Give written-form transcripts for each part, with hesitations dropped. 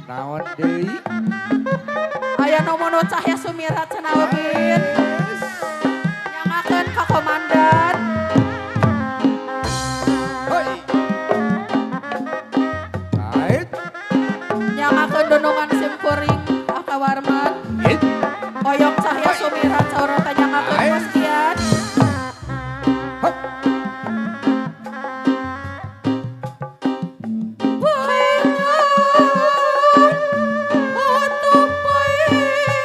Naon deui? Aya nomono Cahya Sumira cenah Ubin. Nyangakeun ka komandan. Hoi. Ait. Nyangakeun dunungan simkuring Akawarman. Hit. Oyong Cahya Sumira saurata nyangakeun Ait. Mas Kian. Hop. Paengan atuh paengan.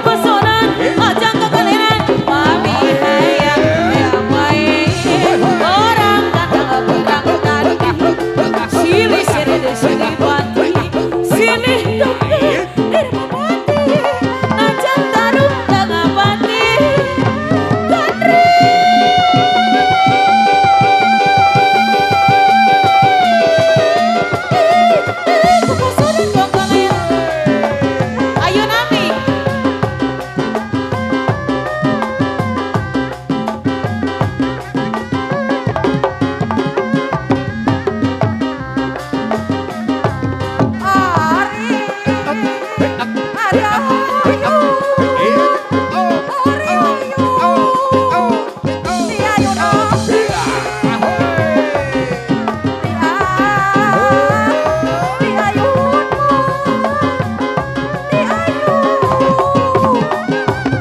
Kukusunan ojang kekeliran mami hayang hayang wae orang kandang perang tadi silih sirih silih bati silih toke irmapati najan tarung tengapati gandri. Kukusunan bongkongan ayo nami. Ari Ari ayu Ari ayu Di ayu no Di ayu Di ayu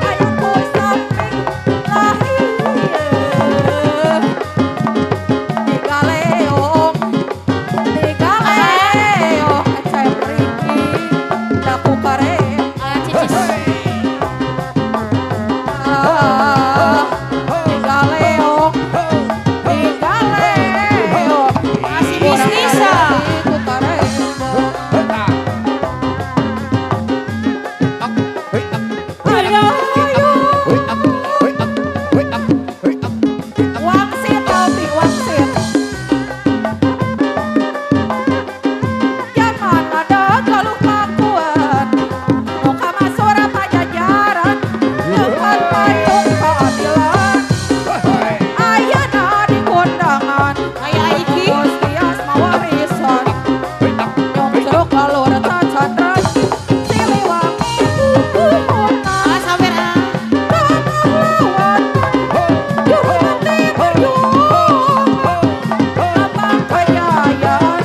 Ayuku samping lahir Di galeong Di galeong Ecep riki Daku kare Ah, cicis. Di galeong Di galeong Masih bisnis ah. Ku karembong Ayo ayo Wangsit tapi wangsit Jangan ada galuh pakuan Muka masora pajajaran Depan payung keadilan Ayana di kondangan Aya iki. Gusti Asma warisan Nyongcrok lalur cacandran Siliwangi kukunan Ah, sabar ah. Pahlawan Juru bakti berjuang Abang kejayaan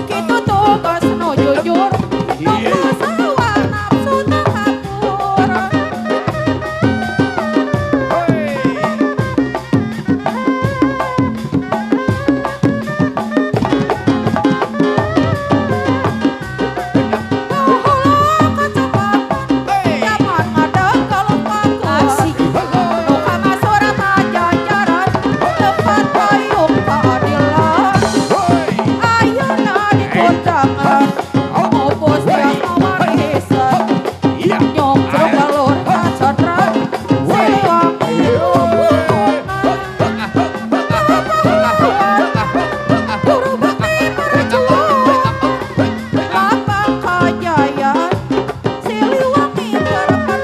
Kitu tugas nu jujur Nu kusawa nafsu takabur. Nuhula kacepatan Zaman ngadeg galuh pakuan Asik. Nu kamasora pajajaran Tempat payung keadilan Ayeuna di kondangan Opos tiasa warisan Nyongcrok galur kacandran Siliwangi kukunan Pahlawan Guru bakti berjuang Lambang kejayaan Siliwangi karepan.